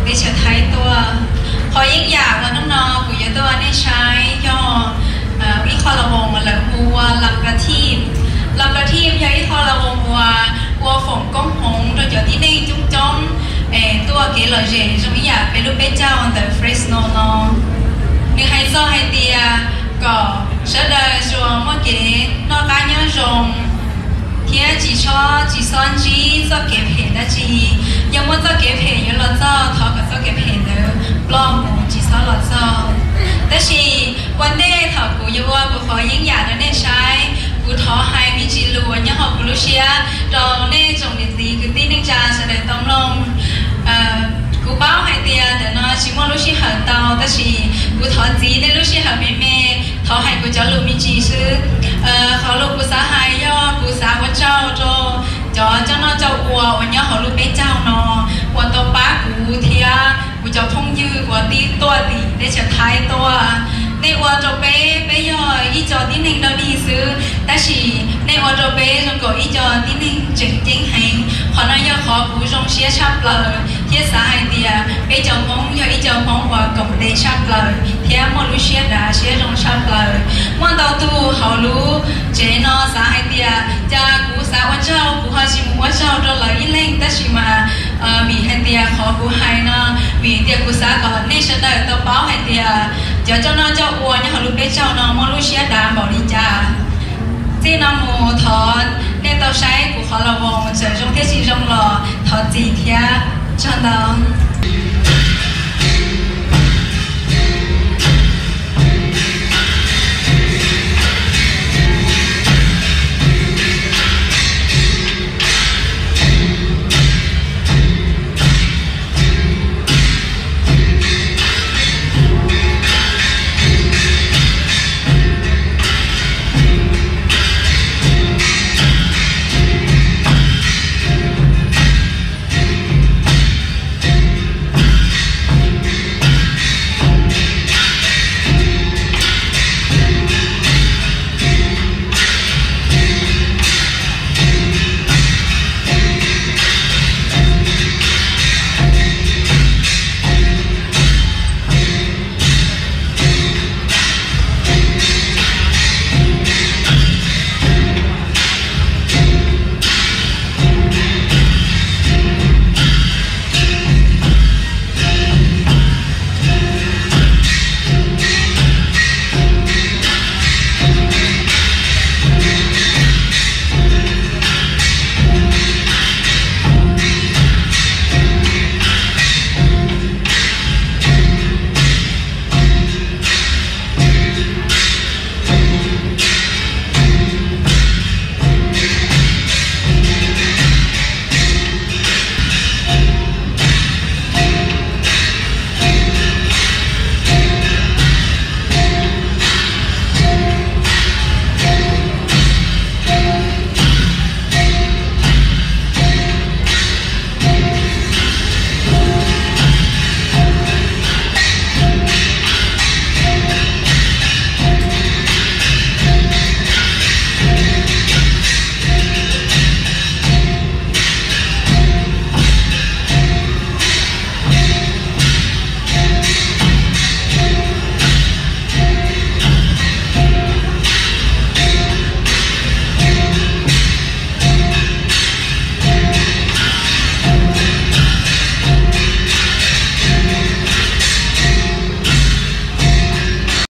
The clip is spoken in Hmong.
teb chaws Thaib tuaj. Qhov yeeb yam uas hnub no kuv yuav tuaj ua nej saib yog ib qho la voos lawv hu ua Las Plateas. Las Plateas yog ib qho la voos uas ua foom koob hmoov rau cov tib neeg coob coob es tuaj kev lom zem zoo ib yam peb lub peb caug ntawm Fresno no. Nws hais txog hais tias kom sawv daws tsuas muaj kev noj qab nyob zoo thiab tsis txhob tsis txhob ntsib txoj kev phem dab tsi. Yog muaj txoj kev phem yuav los txog, thov kom txoj kev phem ntawd ploj mus tsis txhob los txog. Tab sis ua ntej thaum kuv yuav ua kuv qhov yeeb yam rau nej saib, kuv thov hais me ntsis lus uas nyob hauv kuv lub siab rau nej tsoom niam txiv kwv tij neej tsa sawv daws tau mloog. Kuv paub hais tias ntawm no tsis muaj lub sij hawm ntau, tab sis kuv thov txim nej lub sij hawm me me, thov hais kuv cov lus me ntsis xwb. Qhov lus kuv xav hais yog kuv xav ua tsaug rau cov coj noj coj ua uas nyob hauv lub peb caug no uas tau pab kuv thiab kuv cov phooj ywg uas tib tuaj tim teb chaws Thaib tuaj. Nej ua rau peb, peb yog ib co tib neeg dog dig xwb, tab sis nej ua rau peb zoo nkaus ib co tib neeg tseem ceeb heev. Qhov no yog qhov kuv zoo siab tshaj plaws thiab xav hais tias peb cov Hmoob yog ib co Hmoob uas koom tes tshaj plaws thiab muaj lub siab dav siab zoo tshaj plaws. Muaj ntau tus hauv lub tsev no xav hais tias cas kuv xav ua tsaug kuv ho tsis mus ua tsaug rau lawv ib leeg, tab sis mas vim hais tias qhov kuv hais no vim tias kuv xav kom nej sawv daws tau paub hais tias cov coj noj coj ua nyob hauv lub peb caug no muaj lub siab dav npaum li cas. Txij no mus thov nej tau saib kuv qhov la voos txawm zoo thiab tsis zoo los thov txim thiab. Tsaug ntau.